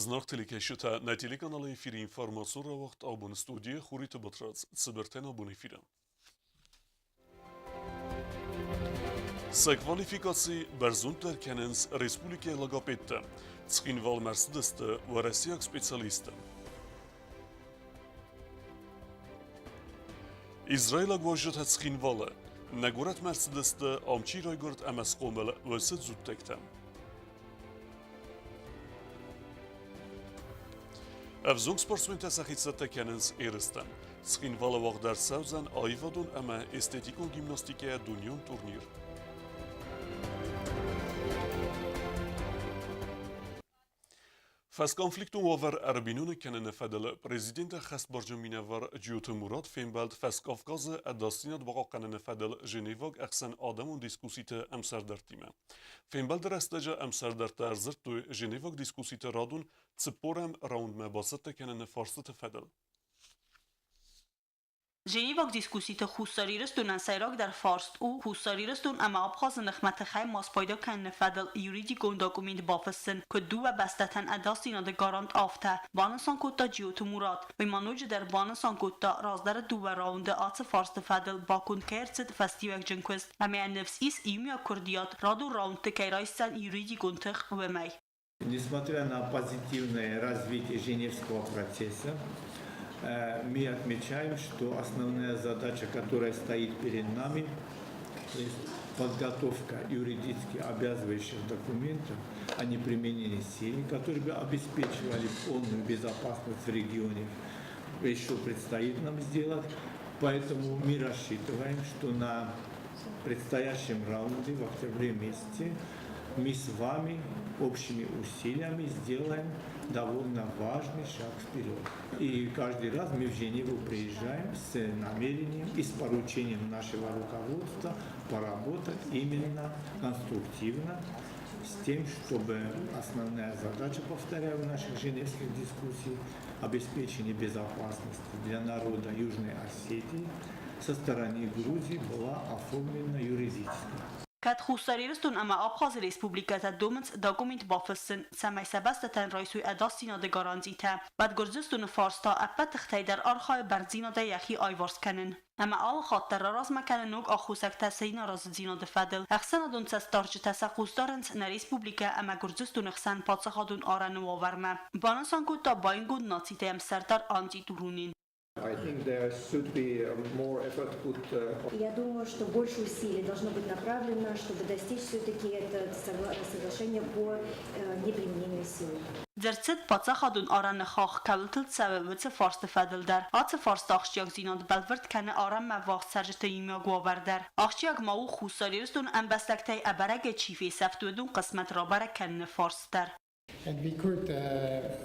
Зынаргъ телекӕсджытӕ, нӕ телеканалы эфиры информацион рауагъд абоны студийы Хуриты Батрадз, цыбыртӕн абон эфиры. Сӕ квалификаци бӕрзонддӕр кӕнынц республикӕйы логопедтӕ. Цхинвалмӕ ӕрцыдысты уӕрӕсейаг специалисттӕ. Израилаг уазджытӕ Цхинвалы нӕ горӕтмӕ ӕрцыдысты, ам чи райгуырд ӕмӕ схъомыл, уыцы дзуттӕгтӕ. Ӕвзонг спортсментӕ сӕхи цӕттӕ кӕнынц ерыстӕм. Цхинвалы уагъд ӕрцӕудзӕн аивадон ӕмӕ эстетикон гимнастикӕйӕ дунеон турнир. Фӕсконфликтон уавӕр ӕрбиноныг кӕныны фӕдыл президенты ӕххӕстбарджын минӕвар Джиоты Мурат фембӕлд Фӕскавказы ӕдасдзинад бахъахъхъӕныны фӕдыл Женеваг ӕхсӕнадӕмон дискусситы ӕмсӕрдӕрттимӕ. Фембӕлды рӕстӕджы ӕмсӕрдӕрттӕ ӕрдзырдтой Женеваг дискусситы радон 40-ӕм раундмӕ бацӕттӕ кӕныны фарстыты фӕдыл. Женеваг дискусситы Хуссар Ирыстонӕн сӕйрагдӕр фарст у Хуссар Ирыстон ӕмӕ Абхазы ныхмӕ тыхӕй ма спайда кӕныны фӕдыл юридикон документ бафыссын, куыд дыууӕ бӕстӕтӕн ӕдасдзинады гарант, афтӕ, банысан кодта Джиоты Мурат. Уый ма ноджыдӕр банысан кодта, раздӕры дыууӕ раунды ацы фарсты фӕдыл баконд кӕй ӕрцыд фӕстиуӕгджын куыст ӕмӕ йӕ ныфс ис иумиаг куырдиат радон раундты кӕй райсдзӕн юридикон тых, уымӕй. Несмотря на позитивное развитие Женевского процесса, мы отмечаем, что основная задача, которая стоит перед нами, то есть подготовка юридически обязывающих документов о неприменении силы, которые бы обеспечивали полную безопасность в регионе, еще предстоит нам сделать. Поэтому мы рассчитываем, что на предстоящем раунде в октябре месяце мы с вами общими усилиями сделаем довольно важный шаг вперед. И каждый раз мы в Женеву приезжаем с намерением и с поручением нашего руководства поработать именно конструктивно с тем, чтобы основная задача, повторяю, наших женевских дискуссий, обеспечение безопасности для народа Южной Осетии со стороны Грузии была оформлена юридически. Кӕд Хуссар Ирыстон ӕмӕ Абхазы республикӕтӕ домынц документ бафыссын, цӕмӕй сӕ бӕстӕтӕн райсой ӕдасдзинады гарантитӕ, уӕд Гуырдзыстоны фарс та ӕппӕт тыхтӕй дӕр архайы бӕрндзинадӕй йӕхи аиварс кӕнын. Ӕмӕ алы хатт дӕр раразмӕ кӕны ног аххосӕгтӕ сӕ ӕнӕразыдзинады фӕдыл. Ӕхсӕнадон цӕстдарджытӕ сӕ хъус дарынц нӕ республикӕ ӕмӕ Гуырдзыстоны хсӕн паддзахадон арӕны уавӕрмӕ, банысан кодта Баиугонд Нациты ӕмсӕрдар Анти Турунин. I think there should be more effort put. Я думаю, что больше усилий должно быть направлено, чтобы достичь все-таки это соглашение по неприменению силы. Дзырд паддзахадон арӕны хахх кӕуылтыл цӕуы, уыцы фарсты фӕдыл дӕр. Ацы фарсты ахсджиагдзинад бӕлвырд кӕны арӕнмӕ ввахс цӕрджыты иумиаг уавӕр дӕр. Ахсджиаг ма у Хуссар Ирыстоны ӕмбӕстӕгтӕй ӕбӕрӕгӕй чи фесӕфт, уыдон хъысмӕт рабӕрӕг кӕныны фарст дӕр. And we could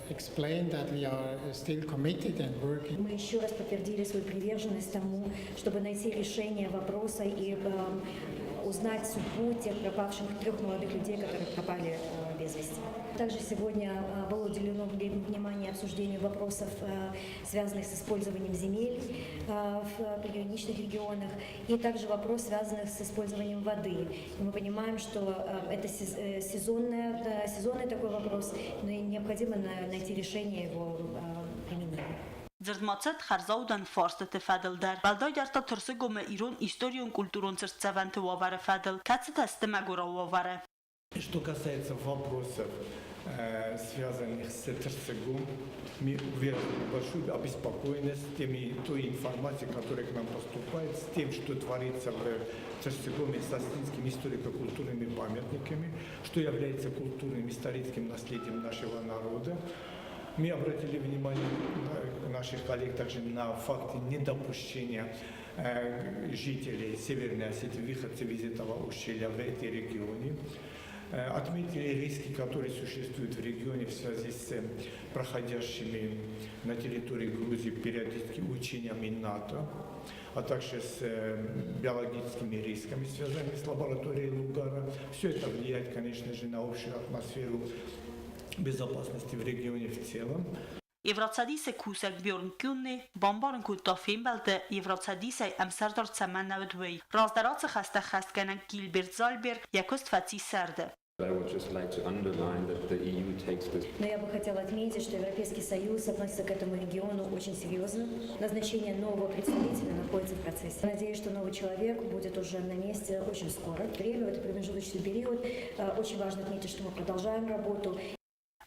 explain that we are still committed and working. Мы еще раз подтвердили свою приверженность тому, чтобы найти решение вопроса и узнать судьбу тех пропавших трех молодых людей, которые пропали без вести. Также сегодня было уделено внимание обсуждению вопросов, связанных с использованием земель в приграничных регионах, и также вопрос, связанных с использованием воды. И мы понимаем, что это сезонный, сезонный такой вопрос, но и необходимо найти решение его применения. Дзырд ма цыд хӕрзаудӕн фарстыты фӕдыл дӕр. Уӕлдайдӕр та Тырсыгомы ирон историон-культурон цыртдзӕвӕнты уавӕры фӕдыл, кӕцытӕ сты мӕгуырау уавӕры. Что касается вопросов, связанных с Тырсыгом, мы выразили большую обеспокоенность теми, той информацией, которая к нам поступает, с тем, что творится в Тырсыгоме с осетинскими историко-культурными памятниками, что является культурным историческим наследием нашего народа. Мы обратили внимание наших коллег также на факты недопущения жителей Северной Осетии, выходцев из этого ущелья в эти регионы. Отметили риски, которые существуют в регионе в связи с проходящими на территории Грузии периодически учениями НАТО, а также с биологическими рисками, связанными с лабораторией Лугара. Все это влияет, конечно же, на общую атмосферу безопасности в регионе в целом. Евроцӕдисы кусӕг Бьорн Кюнне бамбарын кодта фембӕлды Евроцӕдисӕй ӕмсӕрдар цӕмӕн нӕ уыд, уый. Раздӕр ацы хӕстӕ хӕстгӕнӕг Гильберт Зальбер йӕ куыст фӕци сӕрды. I would just like to underline that the EU takes this. Но я бы хотела отметить, что Европейский Союз относится к этому региону очень серьезно. Назначение нового представителя находится в процессе. Надеюсь, что новый человек будет уже на месте очень скоро. Время, в этот промежуточный период, очень важно отметить, что мы продолжаем работу.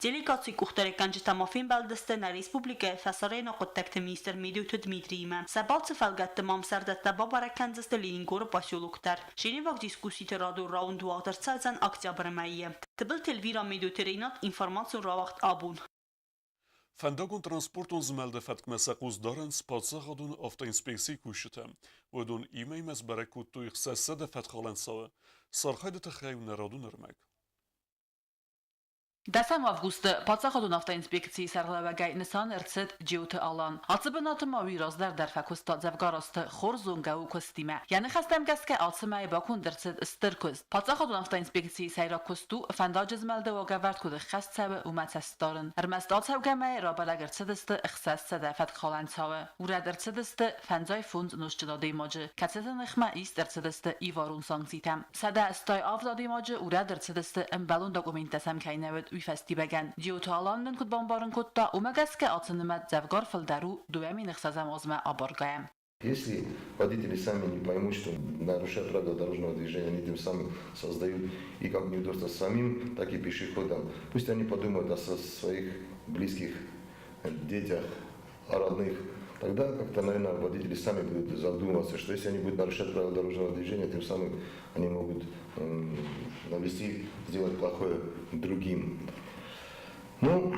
Делегацийы къухдариуӕггӕнджытӕ ма фембӕлдысты нӕ республикӕйы Фӕсарӕйнаг хъуыддӕгты министр Медойты Дмитриимӕ. Сӕ балцы фӕлгӕтты ма ӕмсӕрдӕттӕ бабӕрӕг кӕндзысты Ленингоры поселок дӕр. Женеваг дискусситы радон раунд уагъд ӕрцӕудзӕн октябры мӕйы. Тыбылты Эльвира, Медойты Ренат, информацион рауагъд Абон. Фӕндагон-транспортон змӕлды фӕткмӕ сӕ хъус дарынц паддзахадон автоинспекцийы кусджытӕ. Уыдон имӕ сбӕрӕг кодтой 600 фӕткхалӕн цауы. Сӕ архайды тыххӕй у нӕ радон ӕрмӕг. 10 августы Паддзахадон автоинспекцийы сӕргълӕууӕгӕй нысан ӕрцыд Джиоты Алан. Ацы бынаты ма уый раздӕр дӕр фӕкуыста дзӕвгар азты, хорз зонгӕ у куыстимӕ. Йӕ ныхӕстӕм гӕсгӕ алцӕмӕй баконд ӕрцыд стыр куыст. Паддзахадон автоинспекцийы сӕйраг куыст у, фӕндаджы змӕлды уагӕвӕрд куыд ӕххӕст цӕуы, уымӕ цӕст дарын. Ӕрмӕст ацӕугӕ мӕйы рабӕрӕг ӕрцыдысты 600 фӕткхалӕн цауы. Урӕд ӕрцыдысты 55 нозтджын адӕймаджы, кӕцыты ныхмӕ ист ӕрцыдысты иварон санкцитӕ. 187 адӕймаджы урӕд ӕрцыдысты ӕмбӕлон документтӕ сӕм кӕй нӕ уыд, уый фӕстиуӕгӕн. Джиоты Алан нын куыд бамбарын кодта, уымӕ гӕсгӕ ацы нымӕц дзӕвгар фылдӕр у 2006 азмӕ абаргӕйӕ. Если водители сами не поймут, что нарушая правила дорожного движения, они тем самым создают и как неудобства самим, так и пешеходам. Пусть они подумают о своих близких, детях, о родных. Тогда как-то, наверное, водители сами будут задумываться, что если они будут нарушать правила дорожного движения, тем самым они могут навести, сделать плохое другим. Ну,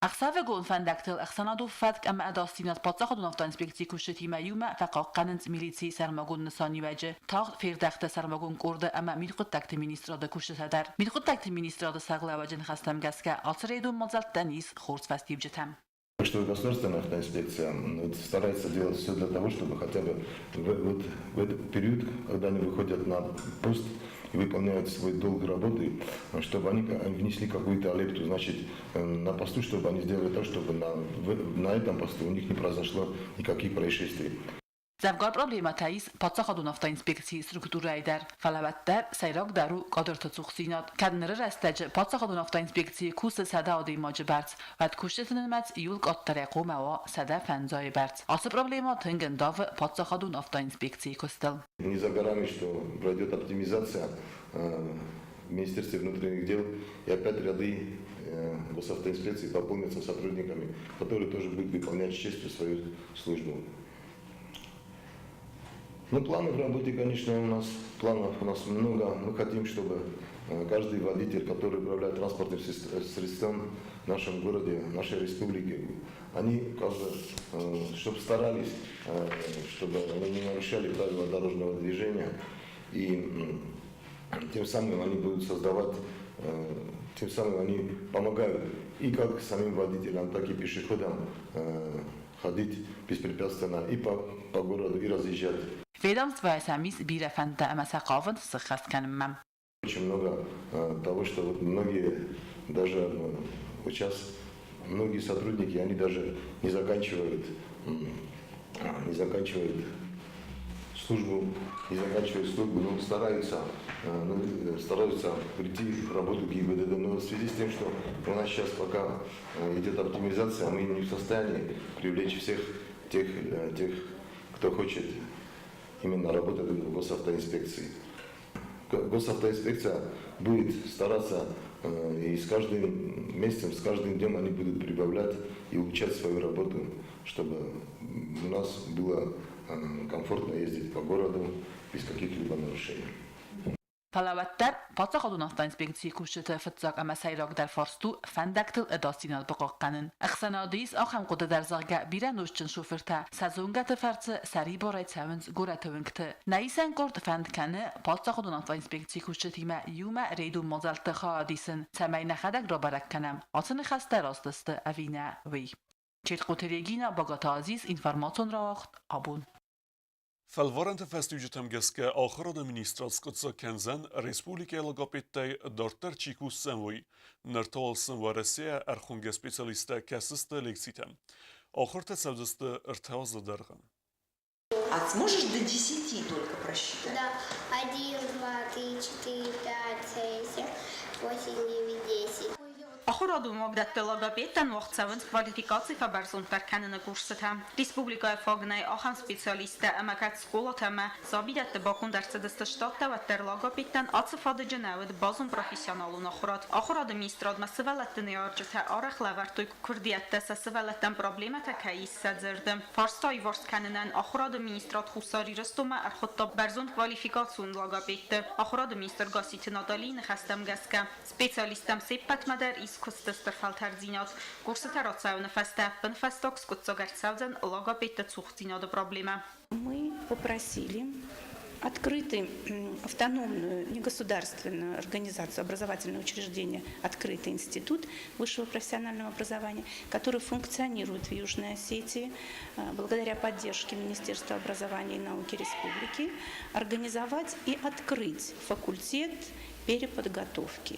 Ӕхсӕвыгон фӕндӕгтыл ӕхсӕнадон фӕтк ӕмӕ ӕдасдзинад паддзахадон автоинспекцийы кусджытимӕ иумӕ фӕхъахъхъӕнынц милицийы сӕрмагонд нысаниуӕджы тагъд фердӕхты сӕрмагонд къорды ӕмӕ мидхъуыддӕгты министрады кусджытӕ дӕр. Мидхъуыддӕгты министрады сӕргълӕууӕджы ныхӕстӕм гӕсгӕ ацы рейдон мадзӕлттӕн ис хорз фӕстиуджытӕ. Что государственная автоинспекция вот старается делать все для того, чтобы хотя бы вот в этот период, когда они выходят на пост и выполняют свой долг работы, чтобы они внесли какую-то лепту, значит, на посту, чтобы они сделали так, чтобы на этом посту у них не произошло никаких происшествий. Дзӕвгар проблемӕтӕ ис паддзахадон автоинспекцийы структурӕйы дӕр, фӕлӕ уӕддӕр сӕйрагдӕр у кадрты цухдзинад. Кӕд ныры рӕстӕджы паддзахадон автоинспекцийы кусы 100 адӕймаджы бӕрц, уӕд кусджыты нымӕц иууыл къаддӕрӕй хъуамӕ уа 150-ы бӕрц. Ацы проблемӕ тынг ӕндавы паддзахадон автоинспекцийы куыстыл. Не за горами, что пройдет оптимизация в Министерстве внутренних дел, и опять ряды госавтоинспекции пополнятся сотрудниками, которые тоже будут выполнять с честью свою службу. Ну, планы в работе, конечно, у нас, планов у нас много. Мы хотим, чтобы каждый водитель, который управляет транспортным средством в нашем городе, в нашей республике, они, как бы, чтобы старались, чтобы они не нарушали правила дорожного движения. И тем самым они будут создавать, тем самым они помогают и как самим водителям, так и пешеходам ходить беспрепятственно и по городу, и разъезжать. Ведомствойы сӕм ис бирӕ фӕндтӕ ӕмӕ сӕ хъавынц сыххӕст кӕнынмӕ. Очень много того, что вот многие даже вот сейчас многие сотрудники, они даже не заканчивают службу, не заканчивают службу, но стараются, ну, стараются прийти в работу ГИБДД. Но в связи с тем, что у нас сейчас пока идет оптимизация, мы не в состоянии привлечь всех тех, кто хочет именно работать в госавтоинспекции. Госавтоинспекция будет стараться, и с каждым месяцем, с каждым днем они будут прибавлять и улучшать свою работу, чтобы у нас было комфортно ездить по городу без каких-либо нарушений. Фӕлӕ уӕддӕр паддзахадон автоинспекцийы кусджыты фыццаг ӕмӕ сӕйрагдӕр фарст у фӕндӕгтыл ӕдасдзинад бахъахъхъӕнын. Ӕхсӕнады ис ахӕм хъуыды дӕр, зӕгъгӕ, бирӕ нозтджын шофыртӕ сӕ зонгӕты фӕрцы сӕрибарӕй цӕуынц горӕты уынгты. Нӕ исӕн къорд фӕнд кӕны паддзахадон автоинспекцийы кусджытимӕ иумӕ рейдон мадзӕлтты хайад исын, цӕмӕй нӕхӕдӕг рабӕрӕг кӕнӕм, ацы ныхӕстӕ раст сты ӕви нӕ, уый. Четхъоты Регина, Багаты Азиз, информацион рауагъд Абон. Фӕлварӕнты фӕстиуджытӕм гӕсгӕ ахуырады министрад скъуыддзаг кӕндзӕн, республикӕйы логопедтӕй дарддӕр чи кусдзӕн, уый. Ныр та уал сын Уӕрӕсейӕ ӕрхонгӕ специалисттӕ кӕсдзысты лекцитӕ. Ахуыртӕ цӕудзысты 3 азы дӕргъы. А сможешь до 10 только просчитать? Да. 1, 2, 3, 4, 5, 6, 7, 8, 9, 10. Ахуырадон уагдӕтты логопедтӕн уагъд цӕуынц квалификаци фӕбӕрзонддӕр кӕныны курсытӕ. Республикӕйы фаг нӕй ахӕм специалисттӕ, ӕмӕ кӕд скъолатӕ ӕмӕ сабидӕтты баконд ӕрцыдысты штаттӕ, уӕддӕр логопедтӕн ацы фадыджы нӕ уыд базон профессионалон ахуырад. Ахуырады министрадмӕ сывӕллӕтты ныййарджытӕ арӕх лӕвӕрдтой куырдиӕттӕ, сӕ сывӕллӕттӕн проблемӕтӕ кӕй ис сӕ дзырды. Фарста аиуварс кӕнынӕн Ахуырады министрад Хуссар Ирыстонмӕ ӕрхуыдта бӕрзонд квалификацион логопедты. Ахуырады министр Гасситы Наталийы ныхӕстӕм гӕсгӕ, Специалисттӕм се ппӕтмӕ дӕр ис куысты стыр фӕлтӕрддзинад. Курсытӕ рацӕуыны фӕстӕ ӕппынфӕстаг скъуыддзаг ӕрцӕудзӕн логопедты цухдзинады проблемӕ. Мы попросили открытый автономную негосударственную организацию, образовательное учреждение, открытый институт высшего профессионального образования, который функционирует в Южной Осетии благодаря поддержке Министерства образования и науки Республики, организовать и открыть факультет переподготовки.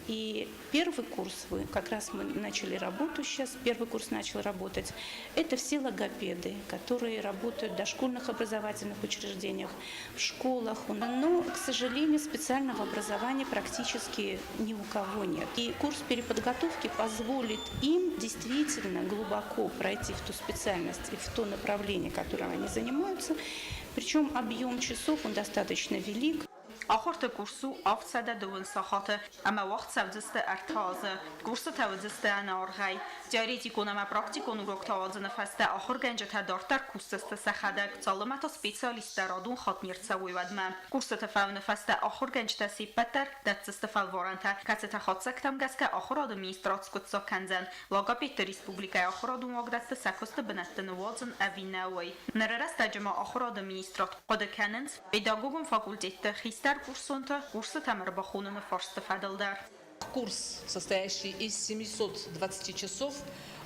И первый курс, вы, как раз мы начали работу сейчас, первый курс начал работать, это все логопеды, которые работают в дошкольных образовательных учреждениях, в школах. Но, к сожалению, специального образования практически ни у кого нет. И курс переподготовки позволит им действительно глубоко пройти в ту специальность и в то направление, которым они занимаются. Причем объем часов, он достаточно велик. Ахуырты курс у 720 сахаты ӕмӕ уагъд цӕудзысты 3 азы. Курсытӕ уыдзысты ӕнӕаргъӕй. Теоретикон ӕмӕ практикон уроктӕ уадзыны фӕстӕ ахуыргӕнджытӕ дарддӕр кусдзысты сӕхӕдӕг, цалынмӕ та специалисттӕ радон хатт не рцӕуой, уӕдмӕ. Курсыты фӕуыны фӕстӕ ахуыргӕнджытӕ се ппӕт дӕр дӕтдзысты фӕлварӕнтӕ, кӕцытӕ хатдзӕгтӕм гӕсгӕ ахуырады министрад скъуыддзаг кӕндзӕн, логопедты республикӕйы ахуырадон уагдӕтты сӕ куысты бынӕтты ныууадзын ӕви нӕ, уый. Ныры рӕстӕджы ма ахуырады министрад хъуыды кӕнынц, педагогон факультетты хистӕр курсонты курсытӕм ӕрбахоныны фарсты фӕдыл дӕр. Курс, состоящий из 720 часов,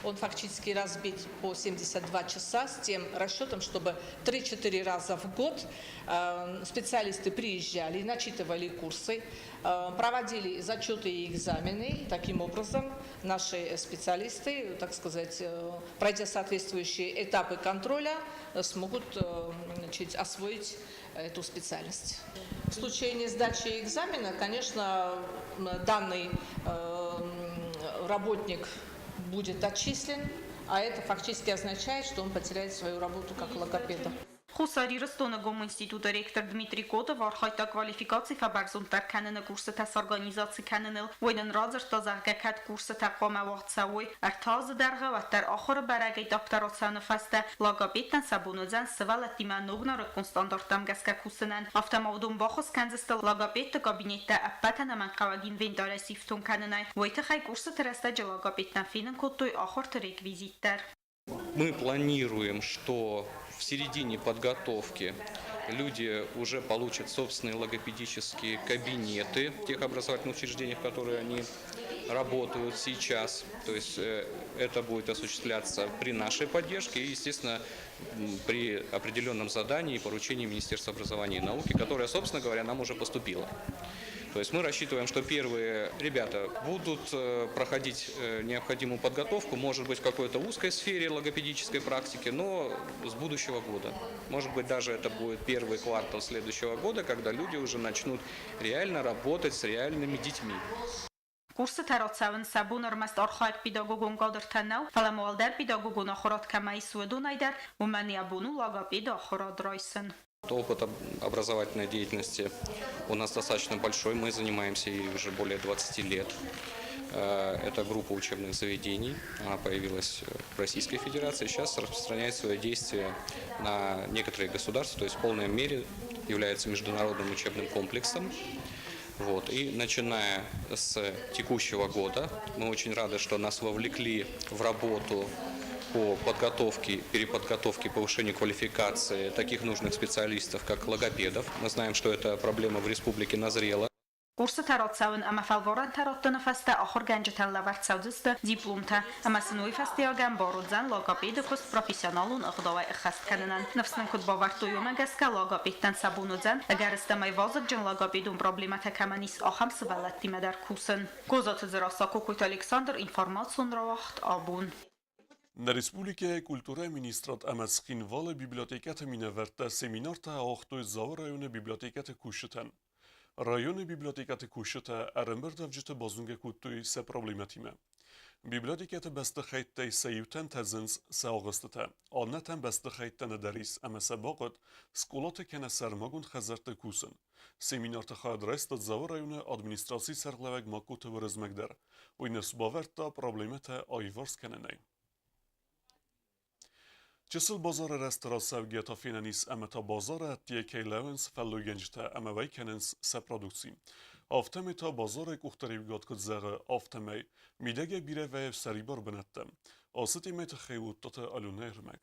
он фактически разбит по 72 часа с тем расчетом, чтобы 3-4 раза в год специалисты приезжали, начитывали курсы, проводили зачеты и экзамены. Таким образом, наши специалисты, так сказать, пройдя соответствующие этапы контроля, смогут, значит, освоить эту специальность. В случае несдачи экзамена, конечно, данный работник будет отчислен, а это фактически означает, что он потеряет свою работу как логопеда. Хуссар Ирыстоны гом институты ректор Дмитрий Котов архайдта квалификаци фӕбӕрзонддӕр кӕныны курсытӕ сорганизаци кӕныныл. Уый нын радзырдта, зӕгъгӕ, кӕд курсытӕ хъуамӕ уагъд цӕуой 3 азы дӕргъы, уӕддӕр ахуыры бӕрӕг этаптӕ рацӕуыны фӕстӕ логопедтӕн сӕ бон уыдзӕн сывӕллӕттимӕ ног нырыккон стандарттӕм гӕсгӕ кусынӕн. Афтӕ ма уыдон баххуыс кӕндзысты логопедты кабинеттӕ ӕппӕт ӕнӕмӕнгхъӕуӕг инвентарӕй сифтонг кӕнынӕй. Уый тыххӕй курсыты рӕстӕджы логопедтӕн фенын кодтой ахуырты реквизит дӕр. Мы планируем, что в середине подготовки люди уже получат собственные логопедические кабинеты в тех образовательных учреждениях, в которые они работают сейчас. То есть это будет осуществляться при нашей поддержке и, естественно, при определенном задании и поручении Министерства образования и науки, которое, собственно говоря, нам уже поступило. То есть мы рассчитываем, что первые ребята будут проходить необходимую подготовку, может быть, в какой-то узкой сфере логопедической практики, но с будущего года. Может быть, даже это будет первый квартал следующего года, когда люди уже начнут реально работать с реальными детьми. Курсытӕ рацӕуын сӕ бон ӕрмӕст архайӕг педагогон кадртӕ нӕу, фӕлӕ ма уӕлдӕр педагогон ахуырад кӕмӕ ис, уыдонӕй дӕр, уымӕн йӕ бон у логопеды ахуырад райсын. Опыт образовательной деятельности у нас достаточно большой, мы занимаемся ей уже более 20 лет. Это группа учебных заведений, она появилась в Российской Федерации, сейчас распространяет свое действие на некоторые государства, то есть в полной мере является международным учебным комплексом. И начиная с текущего года, мы очень рады, что нас вовлекли в работу по подготовке, переподготовке, повышению квалификации таких нужных специалистов, как логопедов. Мы знаем, что эта проблема в республике назрела. Курсытӕ рацӕуын ӕмӕ фӕлварӕнтӕ раттыны фӕстӕ ахуыргӕнджытӕн лӕвӕрд цӕудзысты дипломтӕ ӕмӕ сын уый фӕстиуӕгӕн бар уыдзӕн логопеды куыст профессионалон ӕгъдауӕй ӕххӕст кӕнынӕн. Ныфс нын куыд бавӕрдтой, уымӕ гӕсгӕ логопедтӕн сӕ бон уыдзӕн, ӕгӕрыстӕмӕй вазыгджын логопедон проблемӕтӕ кӕмӕн ис, ахӕм сывӕллӕттимӕ дӕр кусын. Козаты Дзерассӕ, Кокойты Александр, информацион рауагъд Абон. Нӕ республикӕйы культурӕйы министрад ӕмӕ Цхинвалы библиотекӕты минӕвӕрттӕ семинартӕ ауагътой Дзауы районы библиотекӕты кусджытӕн. Районы библиотекӕты кусджытӕ ӕрӕмбырдӕвджыты базонгӕ кодтой сӕ проблемӕтимӕ. Библиотекӕты бӕстыхӕйттӕй сӕ иутӕн тӕдзынц сӕ агъуыстытӕ, аннӕтӕн бӕстыхӕйттӕ нӕдӕр ис ӕмӕ сӕ бахъуыд скъолаты кӕнӕ сӕрмагонд хӕдзӕртты кусын. Семинарты хайад райста Дзауы районы администрацийы сӕргълӕууӕг Маккоты Уырызмӕг дӕр. Уый ныфс бавӕрдта проблемӕтӕ аиварс кӕнынӕй. Чысыл базары рӕзты рацӕугӕ та фенӕн ис ӕмӕ та базары ӕддейӕ кӕй лӕууынц фӕллойгӕнджытӕ ӕмӕ уӕй кӕнынц сӕ продукци. Афтӕмӕй та базары къухдариуӕгад куыд зӕгъы, афтӕмӕй мидӕгӕй бирӕ вӕййы сӕрибар бынӕттӕ. Ацы темӕйы тыххӕй Уыдтаты Аленӕ ӕрмӕг.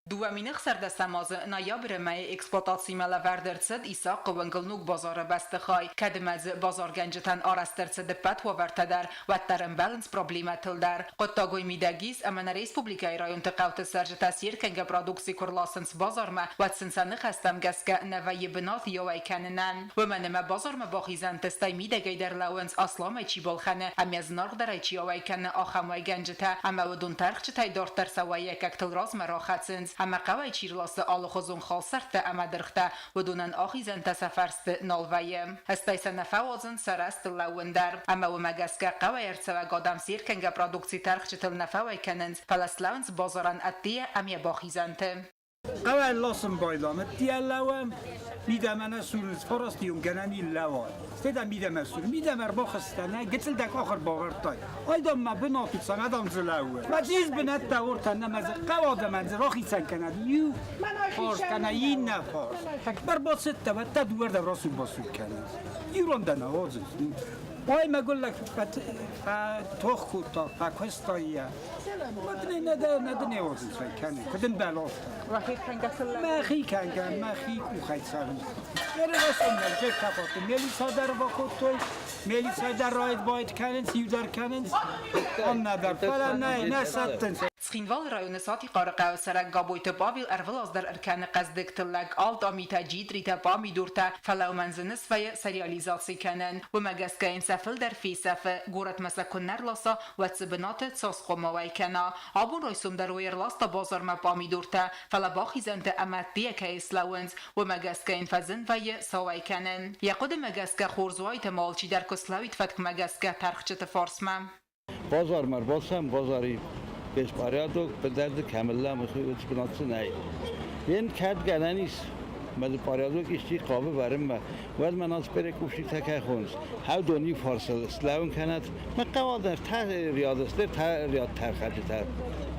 2016 азы ноябры мӕйы эксплуатацимӕ лӕвӕрд ӕрцыд Исахъы уынгыл ног базары бӕстыхай. Кӕд ӕмӕ дзы базаргӕнджытӕн арӕзт ӕрцыд ӕппӕт уавӕртӕ дӕр, уӕддӕр ӕмбӕлынц проблемӕтыл дӕр. Хъуыддаг уый мидӕг ис, ӕмӕ нӕ республикӕйы районты хъӕуты цӕрджытӕ се ркӕнгӕ продукци куы рласынц базармӕ, уӕд сын сӕ ныхӕстӕм гӕсгӕ нӕ вӕййы бынат еуӕй кӕнынӕн. Уымӕн ӕмӕ базармӕ бахизӕнты стӕй мидӕгӕй дӕр лӕууынц асламӕй чи балхӕны ӕмӕ зынаргъдӕрӕй чи ауӕй кӕны, ахӕм уӕйгӕнджытӕ ӕмӕ уыдон тӕрхджытӕй дарддӕр сӕ уӕййаггӕгтыл размӕ рахӕцынц ӕмӕ хъӕуӕй чи рласы алыхуызон халсӕрттӕ ӕмӕ дыргътӕ, уыдонӕн ахизӕнтӕ сӕ фӕрсты нал вӕййы. Стӕй сӕ нӕ фӕуадзынц сӕ рӕзтыл лӕууын дӕр. Ӕмӕ уымӕ гӕсгӕ хъӕуӕй ӕрцӕуӕг адӕм се ркӕнгӕ продукци тӕрхджытыл нӕ фӕуӕй кӕнынц, фӕлӕ слӕууынц базарӕн ӕддейӕ ӕмӕ бахизӕнты. Хъӕуӕй ласын байдам, ӕддейӕ лӕууӕм, мидӕмӕ нӕ сурынц, фарастион гӕнӕн ниллӕуа. Стӕй дӕ мидӕмӕ сур, мидӕмӕ ӕрбахызтӕн, гыццыл дӕ къах ӕрбавӕрдтай. Айдам мӕ бынат у, цӕмӕдам дзы лӕууы. Мӕ дзиз бынӕттӕ ортӕ нӕ дзы хъӕуы адӕмӕн дзы рахицӕн кӕнӕд иу фарс кӕнӕ иннӕ фарс. Ӕрбацыдтӕ, уӕдта дыууӕрдӕм расур-басур кӕнынц. Ирон дӕ нӕ уадзынц. Ой, мӕгуыр лӕг фӕтох кодта, фӕкуыста йӕ. Мӕхи кӕнгӕ, мӕхи къухӕй цӕрын. Милицӕ дӕр бакодтой, милицӕ дӕр райд-байд кӕнынц, иу дӕр кӕнынц, аннӕ дӕр, фӕлӕ нӕ, нӕ сӕттынц. Цхинвалы районы Сатихъары хъӕуы цӕрӕг Габойты Павел ӕрвылаз дӕр ӕркӕны хъӕздыг тыллӕг, алтъамитӕ, джитъритӕ, пъамидуртӕ, фӕлӕ уымӕн зын свӕййы сӕ реализаци кӕнын. Уымӕ гӕсгӕ йын сӕ фылдӕр фесӕфы, горӕтмӕ сӕ куы нӕ рласа, уӕд цы бынаты цас хъуамӕ уӕй кӕна. Абон райсом дӕр уый ӕрласта базармӕ пъамидуртӕ, фӕлӕ бахизӕнты ӕмӕ ӕддейӕ кӕй слӕууынц, уымӕ гӕсгӕ йын фӕзын вӕййы сауӕй кӕнын. Йӕ хъуыдымӕ гӕсгӕ хорз уаид ӕмӕ алчидӕр куы слӕууид фӕткмӕ гӕсгӕ тӕрхджыты фарсмӕ. Базармӕ ӕрбацӕуӕм, базари беспорядок, быдӕрды кӕмыллӕм, бынат нӕй. Ен кӕд гӕнӕн ис, мӕ порядок исчи хъавы вӕрынмӕ, уӕд мӕ нацпере кусджытӕ кӕй хонынц, хӕдон иу фарсыл слӕууын кӕнӕт, мӕ хъӕуадӕр та риадыстӕр та риад тӕрхӕджытӕ.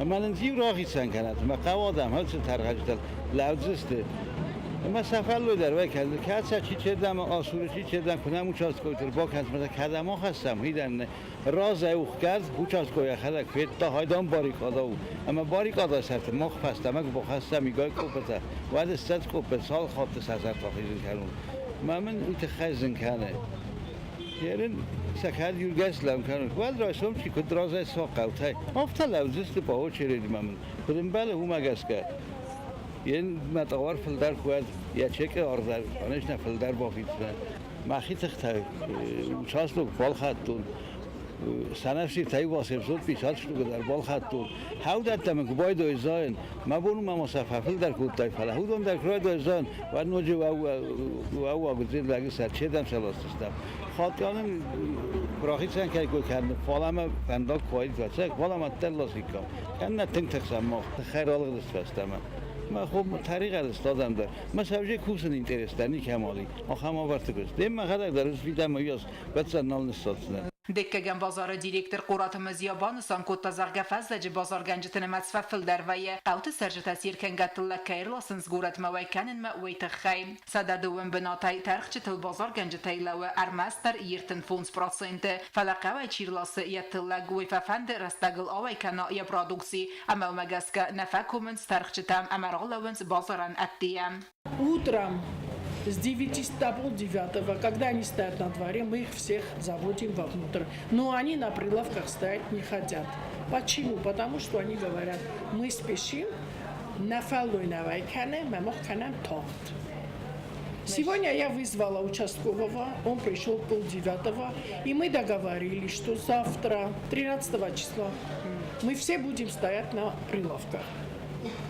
Ӕмӕ нын иу рахицӕн кӕнӕт, мӕ хъӕуадӕм хӕлцы тӕрхӕджытӕ лӕудзысты. Ӕмӕ сӕ фӕллой дӕр уӕй кӕны, кӕд сӕ чи чердӕм асуры, чи чердӕм куы нӕм участковый бакӕнынц, мӕ кӕдӕм ахӕссӕм, уый разӕй ухгӕд участковый йӕхӕдӕг федта, хайдан баррикада у. Ӕмӕ баррикада сӕрты мах фӕстӕмӕ куы бахӕссӕм игай къоппытӕ, уӕд 20 къоппы цал хатты сӕ сӕрты ахизын кӕнон. Мӕ мын уый тыххӕй зын кӕны. Ерын сӕ кӕд юргӕс лӕм кӕнын. Уӕд райсом чи куыд разӕй сӕ хъӕутӕй, афтӕ лӕудзысты по очереди мӕ мын. Куыд ӕмбӕлы, уымӕ гӕсгӕ. Йын мӕ товар фылдӕр куы уӕд, йӕ чекы аргъ конечно, фылдӕр бафиддзынӕн. Мӕхи тыхтӕй участок балхӕдтон. Сӕнӕфсиртӕй 850 штука дӕр балхӕдтон. Хӕудӕттӕ мын куы байдой зайын, мӕ бон ма сӕ фӕфылдӕр кодтай, фӕлӕ уыдон дӕр куы райдой зайын, уӕд ноджы уӕууаг лӕгы сӕр чердӕм сӕласдзыстӕм. Хатгай рахицӕн кӕй кой кӕны, фӕлӕ мӕ фӕндаг куы уаид, фӕлӕ мӕ дӕр ласиккам. Кӕннӕ тынг тыхсӕм мах, тыххӕй ралыгъдысты фӕстӕмӕ. Мӕ хо тӕригъӕд стадӕм дӕр. Мӕ сӕвзӕ кусын интерестӕ никӕмӕл и. Ахӕм уавӕрты куыст. Де мӕхӕдӕг дӕр ысфидӕмӕ уыйас бӕццӕн нал ныссадздзынӕн. Дыккӕгӕм базары директор Къораты Мызия банысан кодта, зӕгъгӕ, фӕззӕджы базаргӕнджыты нымӕц фӕфылдӕр вӕййы. Хъӕуты цӕрджытӕ циркӕнгӕ тыллӕг кӕй ӕрласынц горӕтмӕ уӕй кӕнынмӕ, уый тыххӕй. 102 бынатӕй тӕрхджытыл базаргӕнджытӕй лӕууы ӕрмӕстдӕр 35%. Фӕлӕ хъӕуӕй чи рласы йӕ тыллӕг, уый фӕфӕнды рӕстӕгыл ауӕй кӕна йӕ продукци ӕмӕ уымӕ гӕсгӕ нӕ фӕкомынц тӕрхджытӕм ӕмӕ ралӕууынц базарӕн ӕддейӕ. Утром с 9 до полдевятого, когда они стоят на дворе, мы их всех заводим вовнутрь. Но они на прилавках стоять не хотят. Почему? Потому что они говорят, мы спешим, нӕ фӕллой нӕ уӕй кӕнӕм, ӕмӕ мах кӕнӕм тагъд. Сегодня я вызвала участкового, он пришел 8:30, и мы договорились, что завтра, 13 числа, Мы все будем стоять на прилавках.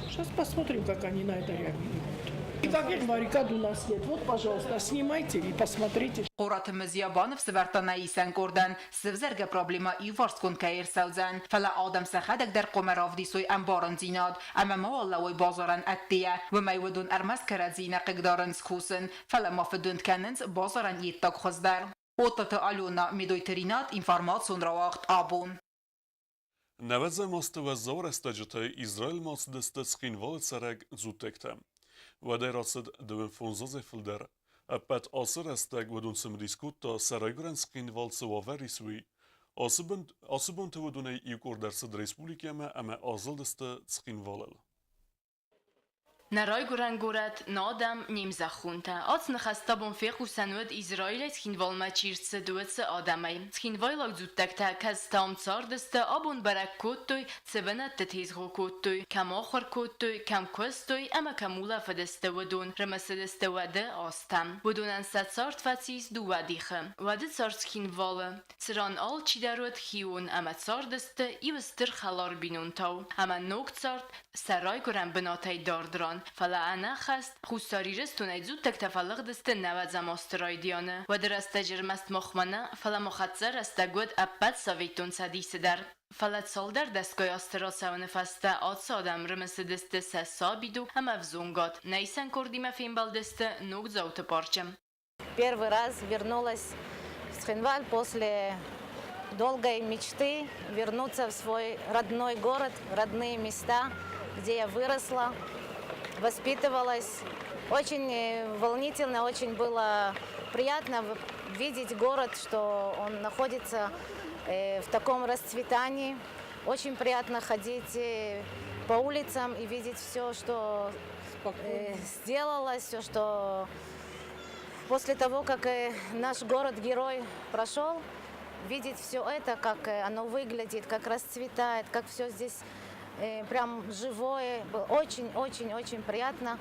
Сейчас посмотрим, как они на это реагируют. Никаких баррикад у нас нет. Вот, пожалуйста, снимайте и посмотрите. Хъораты Мзия баныфсӕвӕрдта нӕ исӕн къордӕн, сывзӕргӕ проблемӕ иуварсгонд кӕй ӕрцӕудзӕн, фӕлӕ адӕм сӕхӕдӕг дӕр хъуамӕ равдисой ӕмбарындзинад ӕмӕ мауал лӕууой базарӕн ӕддейӕ. Уымӕй уыдон ӕрмӕст кӕрӕдзийы нӕ хъыгдарынц кусын, фӕлӕ ма фыдуынд кӕнынц базарӕн йе ддаг хуыз дӕр. Оттаты Алена, Медойты Ринат, информацион рауагъд «Абон». Нӕвӕдзӕм азты уӕззау рӕстӕджыты Израилмӕ ацыдысты Цхинвалы цӕрӕг дзуттӕгтӕ. Уӕдӕй рацыд дыууын фондз азӕй фылдӕр. Ӕппӕт ацы рӕстӕг уыдон цымыдис кодта, сӕ райгуырӕн Цхинвал цы уавӕр ис, уый. Ацы бонты уыдонӕй иу къорд ӕрцыд республикӕмӕ ӕмӕ азылдысты Цхинвалыл. Нӕ райгуырӕн горӕт, нӕ адӕм, не мзӕххонтӕ. Ацы ныхӕстӕ бон фехъусӕн уыд, Израилӕй Цхинвалмӕ чи рцыд, уыцы адӕмӕй. Цхинвайлаг дзуттӕгтӕ, кӕцытӕ ам цардысты, абон бӕрӕг кодтой, цы бынӕтты тезгъо кодтой, кӕм ахуыр кодтой, кӕм куыстой ӕмӕ кӕм улӕфыдысты, уыдон рымысыдысты уӕды азтӕм. Уыдонӕн сӕ цард фӕцис дыууӕ дихы. Уӕды цард Цхинвалы, цыран алчидӕр уыд хион ӕмӕ цардысты иу стыр хӕлар бинонтау. Ӕмӕ ног цард сӕ райгуырӕн бынатӕй дард ран, фӕлӕ ӕнӕххӕст Хуссар Ирыстонӕй дзуттӕгтӕ фӕлыгъдысты нӕуӕдзӕм азты райдианы. Уӕды рӕстӕджы ӕрмӕст махмӕ нӕ, фӕлӕ ма хӕццӕ рӕстӕг уыд ӕппӕт Советон Цӕдисы дӕр. Фӕлӕ цалдӕр дӕсгай азты рацӕуыны фӕстӕ ацы адӕм рымысыдысты сӕ сабидуг ӕмӕ ӕвзонгад. Нӕ исӕн къордимӕ фембӕлдысты Ногдзауты парчы. Первый раз вернулась в Цхинваль после долгой мечты вернуться в свой родной город, родные места, где я выросла, воспитывалась. Очень волнительно, очень было приятно видеть город, что он находится в таком расцветании. Очень приятно ходить по улицам и видеть все, что сделалось, все, что после того, как наш город-герой прошел, видеть все это, как оно выглядит, как расцветает, как все здесь прям живое. Было очень-очень-очень приятно.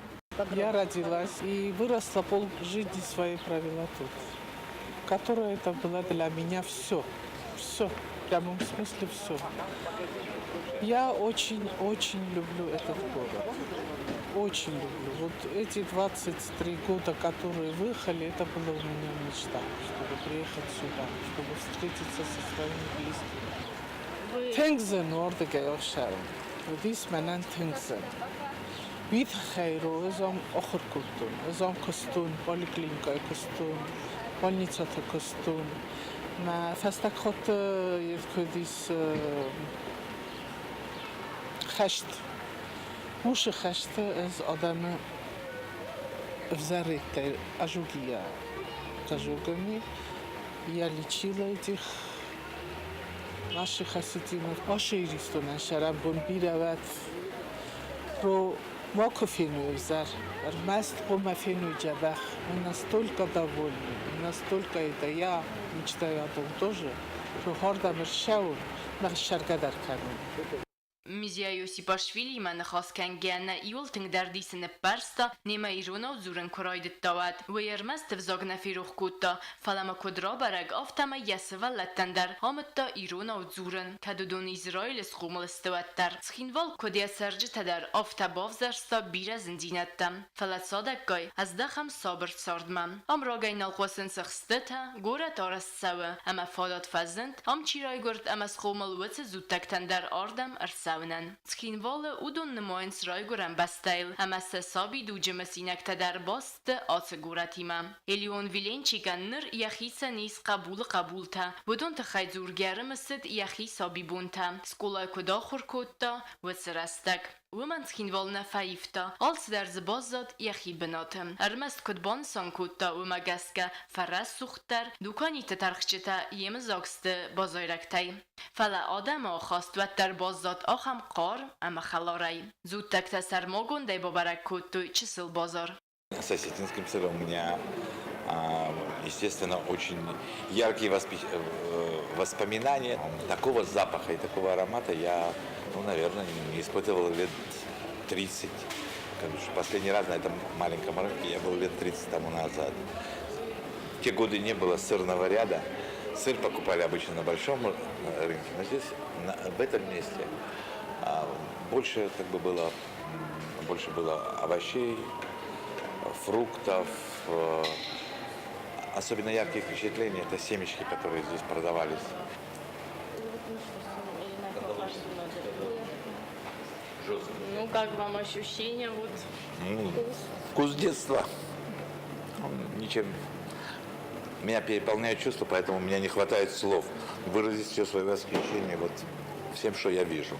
Я родилась и выросла, пол жизни своей провела тут, которая это было для меня все. Все, в прямом смысле все. Я очень-очень люблю этот город. Очень люблю. Вот эти 23 года, которые выехали, это была у меня мечта, чтобы приехать сюда, чтобы встретиться со своими близкими. Тынг зын у ардыгӕй ацӕуын. Уыдис мӕнӕн тынг зын. Уый тыххӕй ӕз ам ахуыр кодтон, ӕз ам куыстон, поликлиникӕйы куыстон, больницӕты куыстон. Мӕ фӕстаг хатт ӕрцыдис хӕст. Уыцы хӕсты ӕз адӕмы ӕвзӕрӕгтӕй ожоги ожогами. Я лечила этих наших осетинов. Ашы Иристонӕн сӕрӕнбон бирӕ уӕд про макуы фенуй ӕвзӕр, ӕрмӕст хъуамӕ фенуй дзӕбӕх. Мы настолько довольны, настолько это я мечтаю о том тоже, что хардӕм ӕрцӕуын, мӕ ссаргӕ дӕр кӕнын. Мзия Иосипашвилиимӕ ныхас кӕнгӕйӕ нӕ иуыл тынгдӕр дисы ныппӕрста, немӕ иронау дзурын куы райдыдта, уӕд. Уый ӕрмӕст ӕвзаг нӕ ферох кодта, фӕлӕ ма куыд рабӕрӕг, афтӕмӕй йӕ сывӕллӕттӕн дӕр амыдта иронау дзурын, кӕд уыдон Израилы схъомыл сты, уӕддӕр. Цхинвал куыд йӕ цӕрджытӕ дӕр, афтӕ бавзӕрста бирӕ зындзинӕдтӕ. Фӕлӕ цадӕггай ӕздӕхӕм сабыр цардмӕ. Ам рагӕй нал хъуысынц ӕхстытӕ, горӕт арӕзт цӕуы, ӕмӕ фадат фӕзынд, ам чи райгуырд ӕмӕ схъомыл, уыцы дзуттӕгтӕн дӕр ардӕм ӕрцӕуынӕн. Цхинвалы уыдон нымайынц райгуырӕн бӕстӕйыл ӕмӕ сӕ сабидуджы мысинӕгтӕ дӕр баст сты ацы горӕтимӕ. Элион Виленчикӕн ныр йӕхицӕн ис хъӕбулы хъӕбултӕ. Уыдон тыххӕй дзургӕ ӕрымысыд йӕхи сабибонтӕ, скъолайы куыд ахуыр кодта, уыцы рӕстӕг. Уымӕн Цхинвал нӕ фӕивта, алцыдӕр дзы баззад йӕхи бынаты. Ӕрмӕст куыд банысан кодта, уымӕ гӕсгӕ фӕрӕсугъддӕр дуканиты тӕрхджытӕ йемыдзаг сты базайрӕгтӕй. Фӕлӕ адӕмы ахаст уӕддӕр баззад ахӕм хъарм ӕмӕ хӕларӕй. Дзуттӕгтӕ сӕрмагондӕй бабӕрӕг кодтой чысыл базар. С осетинским сыром у меня, естественно, очень яркие воспоминания. Такого запаха и такого аромата я, ну, наверное, не испытывал лет 30. Последний раз на этом маленьком рынке я был лет 30 тому назад. В те годы не было сырного ряда. Сыр покупали обычно на большом рынке, но здесь, в этом месте, больше как бы было, больше было овощей, фруктов. Особенно яркие впечатления – это семечки, которые здесь продавались. Ну, как вам ощущения? Вот? Ну, вкус детства. Он ничем... Меня переполняет чувства, поэтому у меня не хватает слов выразить все свое восхищение вот всем, что я вижу.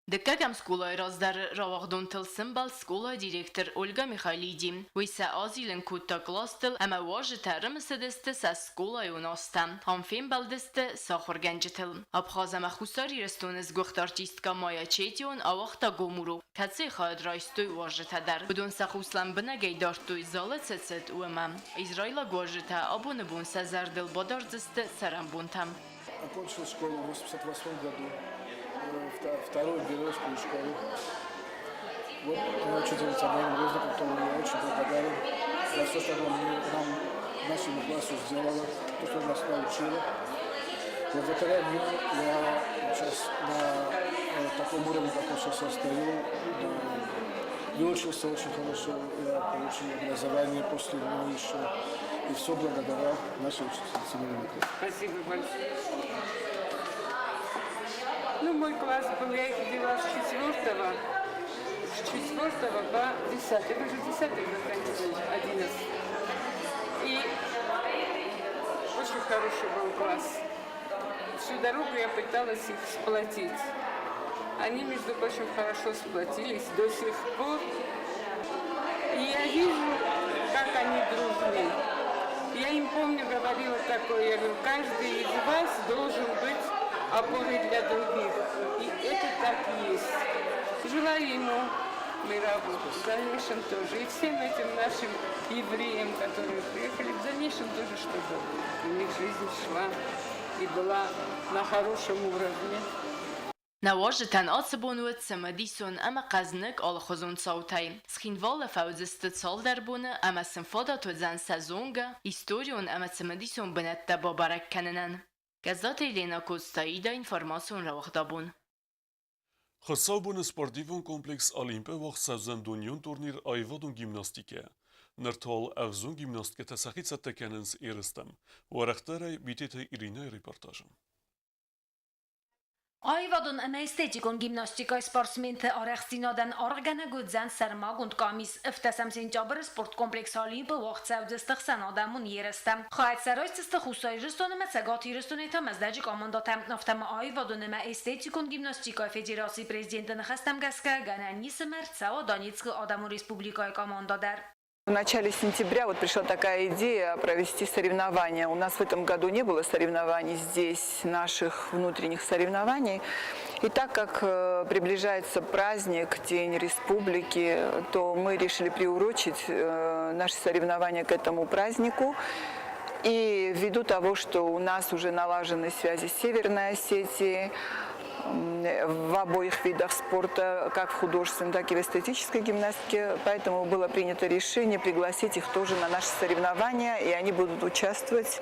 Дыккӕгӕм скъолайы раздӕры рауагъдонтыл сымбӕлд скъолайы директор Ольга Михайлиди. Уый сӕ азилын кодта къластыл ӕмӕ уазджытӕ ӕрымысыдысты сӕ скъолайон азтӕ. Ам фембӕлдысты сӕ ахуыргӕнджытыл. Абхаз ӕмӕ Хуссар Ирыстоны сгуыхт артисткӕ Майя Четион ауагъта гом урок, кӕцыйы хайад райстой уазджытӕ дӕр. Уыдон сӕ хъус лӕмбынӕгӕй дардтой залы цы цыд, уымӕ. Израилаг уазджытӕ абоны бон сӕ зӕрдыл бадардзысты цӕрӕнбонтӕм. Окончил школу в 1988 году, вторую белорусскую школу. Вот она учительница Марина Грозна, которой я очень благодарен за все, что она мне, нам, нашему классу сделала, то, что нас научила. Благодаря ней я сейчас на таком уровне, каком сейчас я стою, выучился очень хорошо, я получил образование после него еще. И все благодаря нашей учительнице Марине. Спасибо большое. Ну, мой класс был, я их вела с 4 по 10. Вы же 10 заканчивали, 11. И очень хороший был класс. Всю дорогу я пыталась их сплотить. Они, между прочим, хорошо сплотились до сих пор. И я вижу, как они дружны. Я им, помню, говорила такое, я говорю, каждый из вас должен быть опорой для других. И это так и есть. Желаю ему, Мирабу, в дальнейшем тоже. И всем этим нашим евреям, которые приехали, в дальнейшем тоже, чтобы у них жизнь шла и была на хорошем уровне. Нӕ уазджытӕн ацы бон уыд цымыдисон ӕмӕ хъӕзныг алыхуызон цаутӕй. Цхинвалы фӕуыдзысты цалдӕр боны ӕмӕ сын фадат уыдзӕн сӕ зонгӕ, историон ӕмӕ цымыдисон бынӕттӕ бабӕрӕг кӕнынӕн. Гӕззаты Еленӕ Коцтаида, информацион рауагъдабон. Хуыцаубоны спортивон комплекс Олимп-ы уагъд цӕудзӕн дунеон турнир аивадон гимнастикӕйӕ. Ныр та уал ӕвзонг гимнасткӕтӕ сӕхи цӕттӕ кӕнынц ерыстӕм. Уӕрӕхдӕрӕй Битеты Иринӕйы репортажы. Аивадон ӕмӕ эстетикон гимнастикӕйы спортсменты арӕхстдзинадӕн аргъгӕнӕг уыдзӕн сӕрмагонд къамис. Ӕвддӕсӕм сентябры спорткомплекс Олимп-ы уагъд цӕудзысты ӕхсӕнадӕмон ерыстӕ. Хайад сӕ райсдзысты Хуссар Ирыстон ӕмӕ Цӕгат Ирыстонӕй та Мӕздӕджы командӕтӕ. Афтӕ ма аивадон ӕмӕ эстетикон гимнастикӕйы федерацийы президенты ныхӕстӕм гӕсгӕ, гӕнӕн ис ӕмӕ ӕрцӕуа Донецкы адӕмон республикӕйы командӕ дӕр. В начале сентября вот пришла такая идея провести соревнования. У нас в этом году не было соревнований здесь, наших внутренних соревнований. И так как приближается праздник, День Республики, то мы решили приурочить наши соревнования к этому празднику. И ввиду того, что у нас уже налажены связи с Северной Осетией, в обоих видах спорта, как в художественной, так и в эстетической гимнастике. Поэтому было принято решение пригласить их тоже на наши соревнования, и они будут участвовать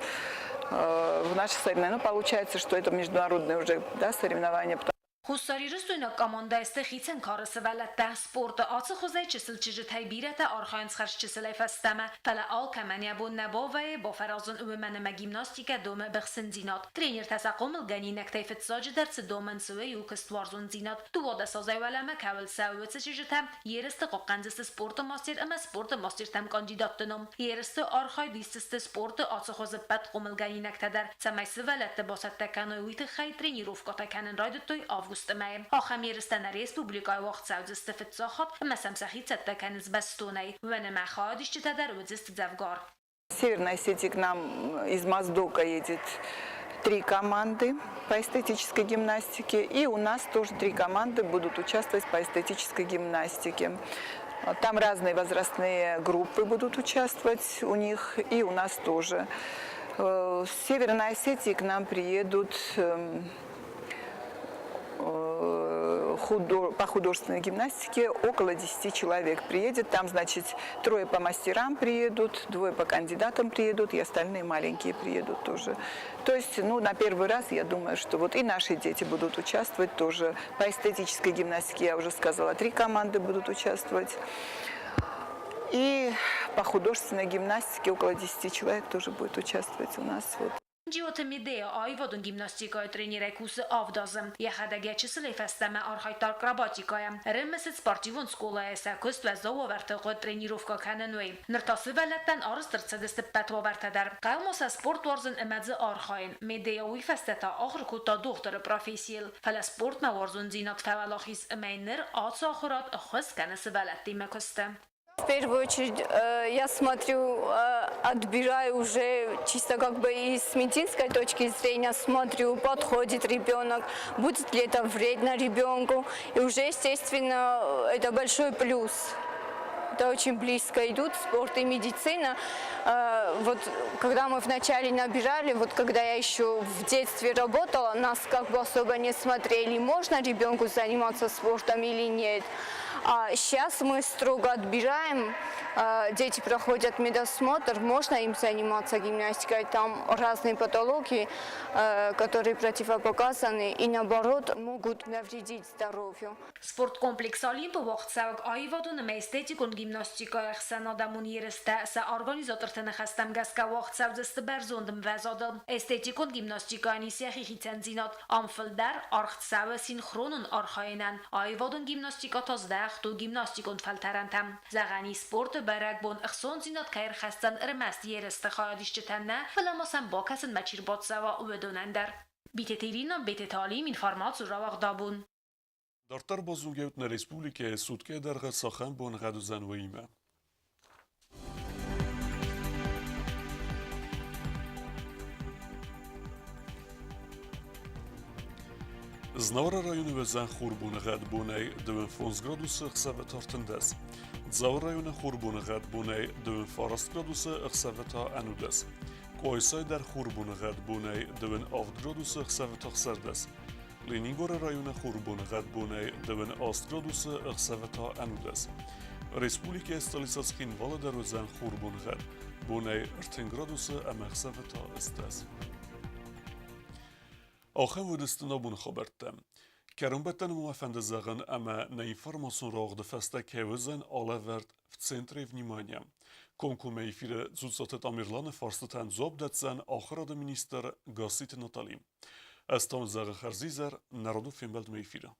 в наших соревнованиях. Ну, получается, что это международные уже, да, соревнования. Хуссарирыстойнаг командӕйы сты хицӕн кары сывӕллӕттӕ. Спорты ацы хуызӕй чысыл чызджытӕй бирӕтӕ архайынц хӕрз чысылӕй фӕстӕмӕ. Фӕлӕ алкӕмӕн йӕ бон нӕ бавӕййы бафӕразын, уымӕн ӕмӕ гимнастикӕ домы быхсындзинад. Тренертӕ сӕ хъомылгӕнинӕгтӕй фыццаджыдӕр цы домынц, уый у куыстуарзондзинад. Дыууадӕс азӕй уӕлӕмӕ кӕуыл цӕуы, уыцы чызджытӕ ерысты хъахъхъӕндзысты спорты мастер ӕмӕ спорты мастертӕм кандидатты ном. Ерысты архайд исдзысты спорты ацы хуызы ппӕт хъомылгӕнинӕгтӕ дӕр. Цӕмӕй сывӕллӕтты бацӕттӕ кӕной, уый тыххӕй тренировкӕтӕ кӕнын райдыдтой августы мӕйы. Ахӕм ерыстӕ нӕ республикӕйы уагъд цӕудзысты фыццаг хатт ӕмӕ сӕм сӕхи цӕттӕ кӕнынц бӕстонӕй. Уымӕн ӕмӕ хайадисджытӕ дӕр уыдзысты дзӕвгар. Северной Осетии к нам из Моздока едет три команды по эстетической гимнастике. И у нас тоже три команды будут участвовать по эстетической гимнастике. Там разные возрастные группы будут участвовать у них, и у нас тоже. С Северной Осетии к нам приедут По художественной гимнастике около 10 человек приедет. Там, значит, трое по мастерам приедут, двое по кандидатам приедут, и остальные маленькие приедут тоже. То есть, ну, на первый раз, я думаю, что вот и наши дети будут участвовать тоже. По эстетической гимнастике, я уже сказала, три команды будут участвовать. И по художественной гимнастике около 10 человек тоже будет участвовать у нас. Вот. Джиоты Медея аивадон гимнастикайы тренерӕй кусы авд азы. Йӕхӕдӕг йӕ чысылӕй фӕстӕмӕ архайдта акробатикӕйӕ. Ӕрымысыд спортивон скъолайы сӕ куыст уӕззау уавӕрты хъуыд тренировкӕ кӕнын, уый. Ныр та сывӕллӕттӕн арӕзт ӕрцыдысты ӕппӕт уавӕртӕ дӕр. Хъӕуы ма сӕ спорт уарзын ӕмӕ дзы архайын. Медея уый фӕстӕ та ахуыр кодта дохтыры профессийыл. Фӕлӕ спортмӕ уарзондзинад фӕуӕлахиз ӕмӕ йын ныр ацы ахуырад ӕххуыс кӕны сывӕллӕттимӕ куысты. В первую очередь я смотрю, отбираю уже чисто как бы и с медицинской точки зрения смотрю, подходит ребенок, будет ли это вредно ребенку. И уже, естественно, это большой плюс. Это очень близко идут спорт и медицина. Вот когда мы вначале набирали, вот когда я еще в детстве работала, нас как бы особо не смотрели, можно ребенку заниматься спортом или нет. А сейчас мы строго отбираем, дети проходят медосмотр, можно им заниматься гимнастикой, там разные патологии, которые противопоказаны и наоборот могут навредить здоровью. Спорткомплекс Олимп-ы уагъд цӕуӕг аивадон ӕмӕ эстетикон гимнастикӕйы ӕхсӕнадӕмон ерыстӕ сӕ организаторты ныхӕстӕм гӕсгӕ уагъд цӕудзысты бӕрзонд ӕмвӕзадыл. Эстетикон гимнастикӕйӕн ис йӕхи хицӕндзинад. Ам фылдӕр аргъ цӕуы синхронон архайынӕн, аивадон гимнастикӕ та здӕхт у гимнастикон фӕлтӕрӕнтӕм. Зӕгъӕн ис, спорты бӕрӕгбон ӕхцондзинад кӕй ӕрхӕсдзӕн ӕрмӕст ерысты хайадисджытӕн нӕ, фӕлӕ ма сӕм бакӕсынмӕ чи рбацӕуа, уыдонӕн дӕр. Битеты Ирина, Бететы Алим, информаци рауагъдабон. Дарддӕр базонгӕут нӕ республикӕйы суткӕйы дӕргъы цахӕм боныгъӕд уыдзӕн, уыимӕ. Знауыры районы уыдзӕн хурбоныгъӕд бонӕй 25 градусы, ӕхсӕвы та 13. Дзауы районы хурбоныгъӕд бонӕй 29 градусы, ӕхсӕвы та 11. Къуайсайы дӕр хурбоныгъӕд бонӕй 27 градусы, ӕхсӕвы та 16. Ленингоры районы хурбоныгъӕд бонӕй 28 градусы, ӕхсӕвы та 11. Республикӕйы столицӕ Цхинвалы дӕр уыдзӕн хурбоныгъӕд. Бонӕй 30 градусы ӕмӕ ӕхсӕвы та 10. Ахӕм уыдысты нӕ боны хабӕрттӕ. Кӕронбӕттӕны ма фӕнды зӕгъын, ӕмӕ нӕ информацион рауагъды фӕстӕ кӕй уыдзӕн алӕвӕрд в центре внимания. Комкоммӕ эфиры Дзуццаты Тамерланы фарстытӕн дзуапп дӕтдзӕн ахуырады министр Гасситы Натали. Ӕз та уын зӕгъын хӕрзизӕр, народон фембӕлдмӕ эфиры.